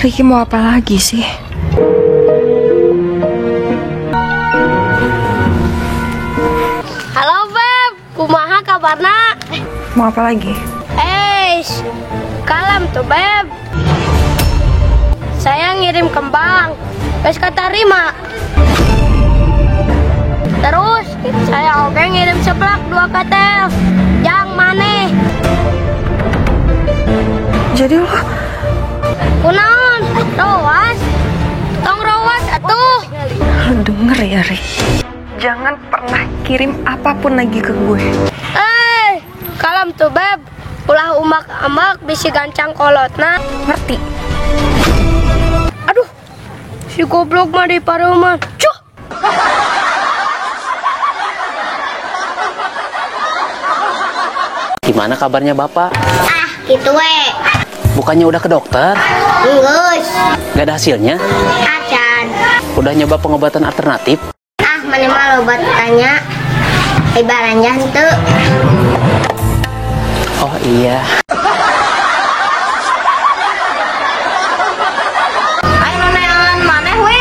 Ricky mau apa lagi sih? Halo Beb, kumaha kabarna? Mau apa lagi? Kalem tuh Beb. Saya ngirim kembang, wes katarima. Terus saya oke ngirim seplak 2 ketel. Yang maneh? Jadi lo kunaon? Rowas? Tong rowas atuh. Lo denger ya, Rick? Jangan pernah kirim apapun lagi ke gue. Kalem tuh Beb. Ulah umak-amak bisi gancang kolotna. Ngerti? Aduh, si goblok mah di paruman. Cuh. Gimana kabarnya Bapak? Ah, gitu we. Bukannya udah ke dokter? Ngus. Gak ada hasilnya? Acan. Udah nyoba pengobatan alternatif? Ah, mana mah obat tanya. Ibarannya henteu. Oh iya. Ayo neangan maneh we.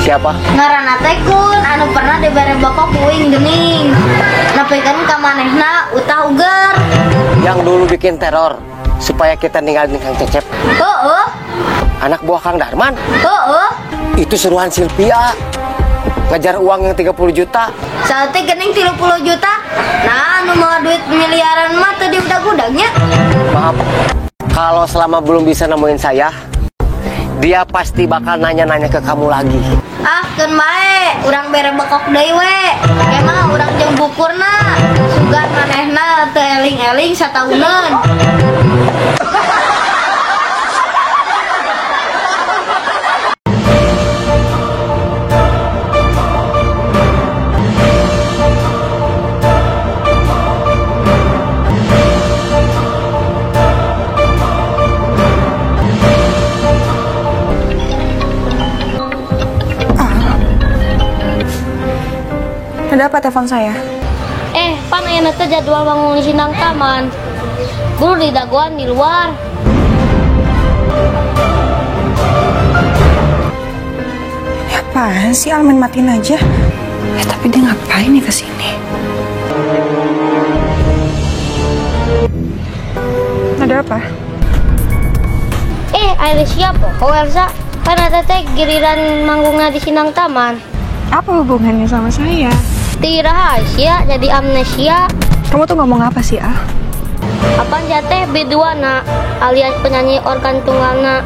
Siapa? Ngaranna teh Kun, anu pernah dibere bokok kuing geuning. Nepikeun ka manehna utah uger. Yang dulu bikin teror supaya kita ninggalin Kang Cecep. Heeh. Anak buah Kang Darman. Heeh. Itu suruhan Silvia. Ngejar uang yang 30 juta. Saatnya gening 30 juta. Nah, anu mau duit miliaran mah teu diudag-udagnya. Maaf, kalau selama belum bisa nemuin saya, dia pasti bakal nanya-nanya ke kamu lagi. Ah, keun bae, urang bere bekok deui we. Emang urang jeung bukurna. Sugan manehna teu eling-eling satauneun. Ada apa telepon saya? Pan ayeuna teh jadwal bangun sindang taman. Guru di dagoan di luar. Ini apaan sih, Al main matiin aja. Tapi dia ngapain nih kesini? Ada apa? Air siapa? Oh Elsa, kan ada teh giliran manggungnya di sindang taman. Apa hubungannya sama saya? Rahasia jadi amnesia. Kamu tuh ngomong apa sih, Al? Apaan jateh biduana alias penyanyi organ tunggalna.